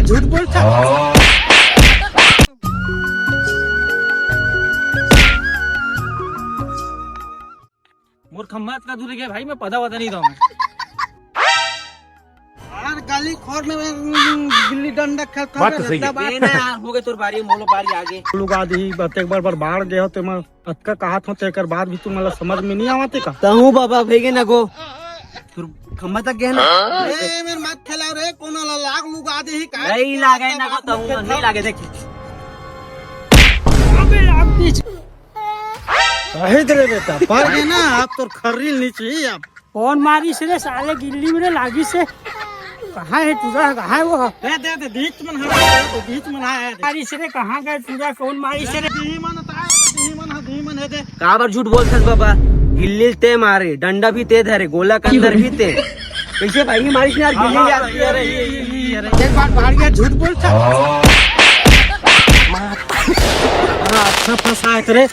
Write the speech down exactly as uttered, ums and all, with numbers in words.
झूठ बोलता। मोर खम्मा अतका दूर हे भाई, मैं पदा वदा नहीं दंव। यार, गली खोर में गिल्ली डंडा खेल, खेल बात तो सही है। ए ना यार, हो गे तोर बारी, मोलो बारी आगे। लुगा दी, बते एक बार, बार बाढ़ गए हो, ते मैं अतका कहत हो, तेकर बाद भी तुमला समझ में नहीं आवते का? तहूँ बाबा भेगे ना गो। तोर खम्मा तक गए ना। ए, मेर मत खेला रे, कोनो ला लाग लुगा दे ही का? नहीं लागे ना गो, तहूँ नहीं लागे, देख। अबे, लाग दी। सही रे बेटा, पर गए ना, आप तोर खर्री नीचे ही आप। कौन मारिस रे साले गिल्ली में रे लागिस हे? कहाँ हे टूरा? कहाँ हे वो? दे, दे, दे, बीच मन हा, बीच मन हा, दे। मारिस रे, कहाँ गए टूरा? कौन मारिस रे? दीही मन ता, दीही मन हा, दीही मन हे, दे। काबर झूठ बोलथस बाबा? गिल्ली ते मारे, डंडा भी ते धरे, गोला के अंदर भी ते। कैसे भाई मारिस ने यार गिल्ली यार? अरे, ये, ये, ये, ये, अरे। एक बार बाहर गया, झूठ बोलता। हाँ, अच्छा फंसा है तेरे।